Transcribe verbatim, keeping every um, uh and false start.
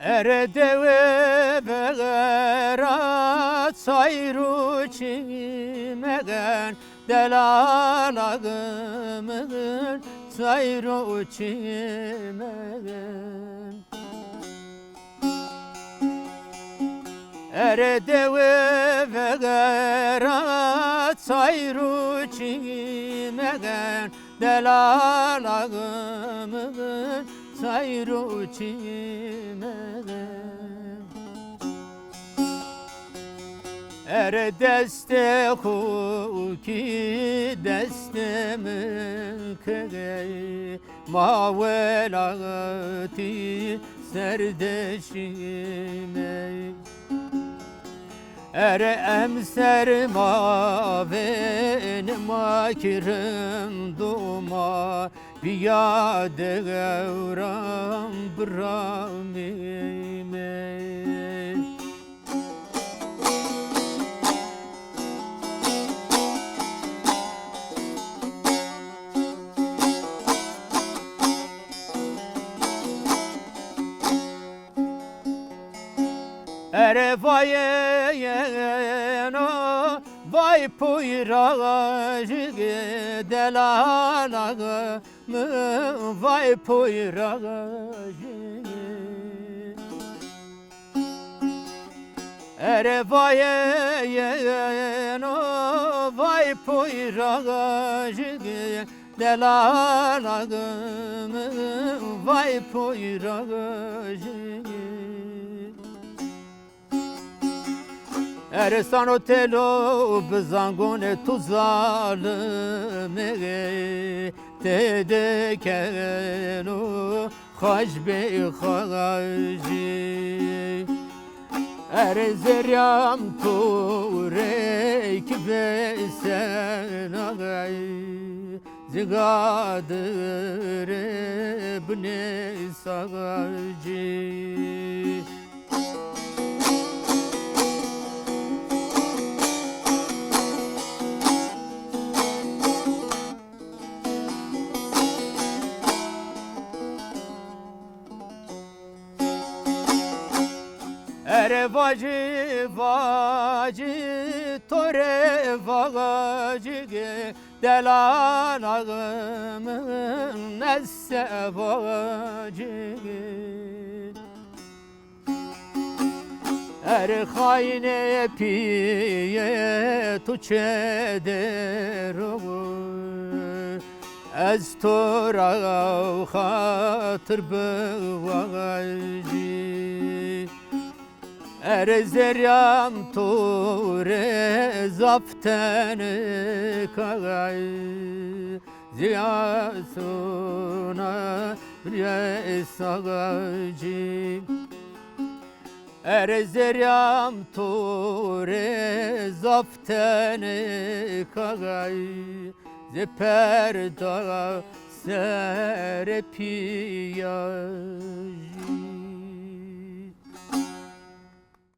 Ere dewe vegera çayru çimeğen, delala gımın çayru çimeğen. Ere dewe vegera çayru çimeğen, delala gımın çayru çimeğen. Ere deste xu ki deste min kegey, ma welatî serdeşîme. Ere emser ma vên ma kirin duma, biya dewran biramîme. Ere vayê yeno, vay poyraxê delala mi, vay poyraxê. Ere vayê yeno, vay poyraxê delala mi, vay poyraxê. Ere sano telo bizangonê tu zalimê, tede keno xac bê xacî. Ere zerrîyam to rê ki bê senay, zigadire binê sacî. Ere vacî, vacî, to rê vacî, delala min nese vacî. Ere xayinê pîyê tu çê dero, ez to ra xatir biwacî. Ere zerrîyam to rê zaf tenik ay, zîyasuna binê sacî. Ere zerrîyam to rê zaf tenik ay, zê perda serê pîya.